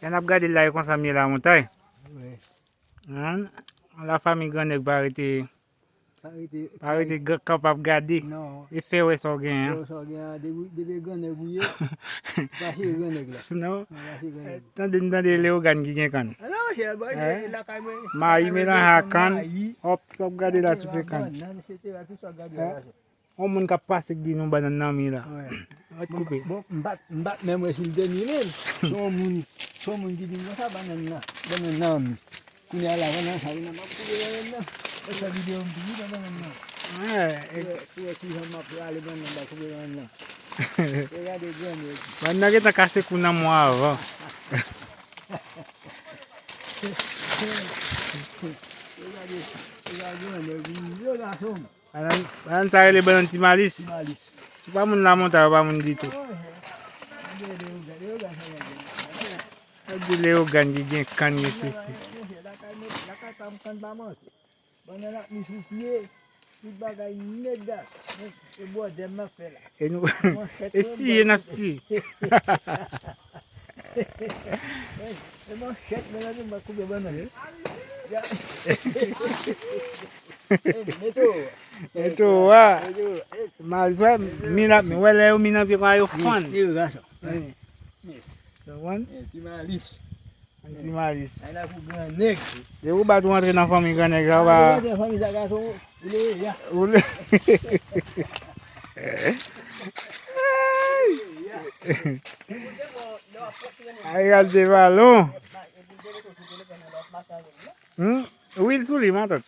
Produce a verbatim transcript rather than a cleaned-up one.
Lè n ap gade l la, e konsa m ye la, Montay. Wi. An, la fanmi Gran Nèg pa rete, pa rete, pa rete g- kanpe ap gade. Non. E fè wè sa w genyen. Fè wè sa w genyen, depi, depi Gran Nèg ou ye, pa cheri Gran Nèg la. Non. Non, pa cheri Gran Nèg. Tande, n tande Leyogàn ki gen kann. Alò, chè, bò, lakay mwen. Mayi melanje ak kann. Hòp, sa w ap gade la, sou se kann. Bannann, etsetera, tout sa w ap gade la. Yon moun k ap pase k di nou bannann nan mi la. Wi. Mèt koupe. Bon, m pa t, m pa t menm wè si l te mi menm. Se yon moun, se yon moun ki di m konsa bannann nan, bannann nan mi. Kounye a la, bannann sa, m ap koupe bannann nan. E fè videyo m di, koupe bannann nan. Wi, e pou wè, pou wè kijan m ap rale bannann nan, koupe bannann nan. E gade granmèt. Bannann nan gentan kase kou nan mwen avan. E gade, e gade granmèt, yo gason. Bannann, bannann sa rele bannann Ti Malis. Ti Malis. Si pa moun Lamontay, yo pa moun ditou. Yo di Leyogàn ki gen kann, gen sesi. Bannann ap mi sou pye, tout bagay nèt la. E bwòdè m ap fè la. E nou, e siye n ap siye. E manchèt mwen la, m ap koupe bannann. Meto. Meto a. Malis, wè, mi la, wè lè yo mi nan pye konsa yo fann. Wi, wi, gason. Wi. Konprann? Ti Malis. Ti Malis. Ay la pou gran nèg. Depi w bat ou antre nan fanmi gran nèg sa, w pa. Ou antre nan fanmi sa, gason, ou leve, ya. Ou le- Ay, gade balon. Hmm? Wi, l sou li, matant.